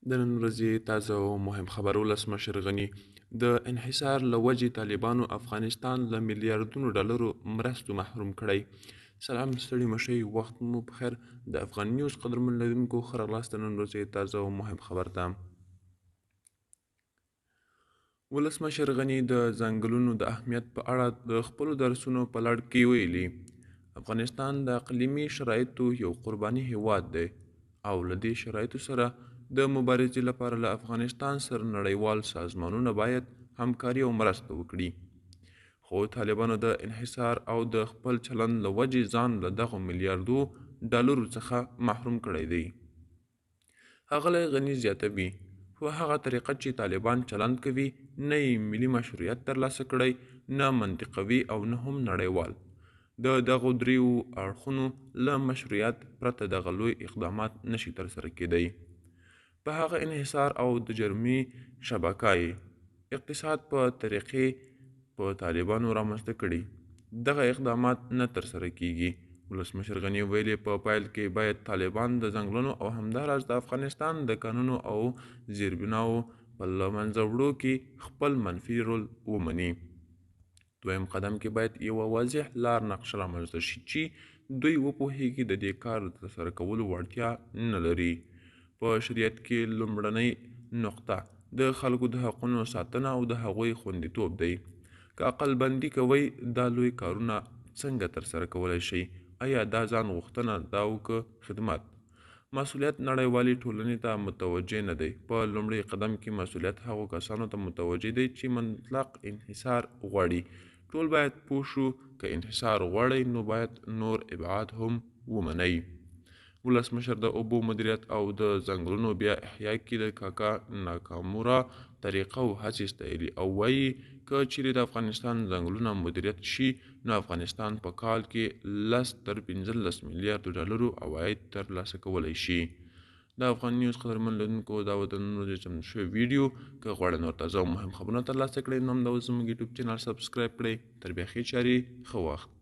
د نن ورځې تازه او مهم خبر: ولسمشر غني د انحصار له وجې طالبانو افغانستان له میلیاردونو ډالرو مرستو محروم کړی. سلام، ستړي مشئ، وخت مو پخیر. د افغان نیوز قدرمن لیدونکو، ښه راغلاست د نن ورځې تازه او مهم خبر ته. ولسمشر غني د ځنګلونو د اهمیت په اړه د خپلو درسونو په لړ کې ویلي، افغانستان د اقلیمي شرایطو یو قرباني هیواد دی او له دې شرایطو سره د مبارزې لپاره له افغانستان سره نړیوال سازمانونه باید همکاري او مرسته وکړي، خو طالبانو د انحصار او د خپل چلند له وجې ځان له دغو میلیاردو ډالرو څخه محروم کړی دی. ښاغلی غني زیاتوي، په هغه طریقه چې طالبان چلند کوي، نه یې ملي مشروعیت ترلاسه کړی، نه منطقوي او نه هم نړیوال. د دغو دریو اړخونو له مشروعیت پرته دغه لوی اقدامات نشي ترسره کېدی. په هغه انحصار او د جرمي شبکه یې اقتصاد په طریقې په طالبانو رامنځته کړي، دغه اقدامات نه ترسره کیږي. ولسمشر غني ویلي، په پیل کې باید طالبان د ځنګلونو او همداراز د افغانستان د کانونو او زیربناوو په له منځه وړو کې خپل منفي رول ومني. دویم قدم کې باید یوه واضح لار نقشه رامنځته شي چې دوی وپوهیږي د دې کار د ترسره کولو وړتیا نه لري. په شریعت کې لومړنۍ نقطه د خلکو د حقونو ساتنه او د هغوی خوندیتوب دی. که عقل بندي کوئ، دا لوی کارونه څنګه ترسره کولی شئ؟ ایا دا ځان غوښتنه ده او که خدمت؟ مسؤلیت نړیوالې ټولنې ته متوجه نه دی. په لومړي قدم کې مسؤلیت هغو کسانو ته متوجه دی چې مطلق انحصار غواړي. ټول باید پوه شو، که انحصار غواړئ نو باید نور ابعاد هم ومنئ. ولسمشر د اوبو مدیریت او د ځنګلونو بیا احیا کې د کاکا ناکامورا طریقه او هڅې ستایلي او وایي، که چیرې د افغانستان ځنګلونه مدیریت شي، نو افغانستان په کال کې 10 تر 15 میلیاردو ډالرو عواید ترلاسه کولی شي. د افغان نیوز قدرمن لیدونکو، دا و د نن ورځې چمتو شوې ویډیو. که غواړئ نور تازه او مهم خبرونه ترلاسه کړئ، نو همدا اوس زموږ یوټیوب چینل سبسکرایب کړئ. تر بیا ښې چارې، ښه وخت.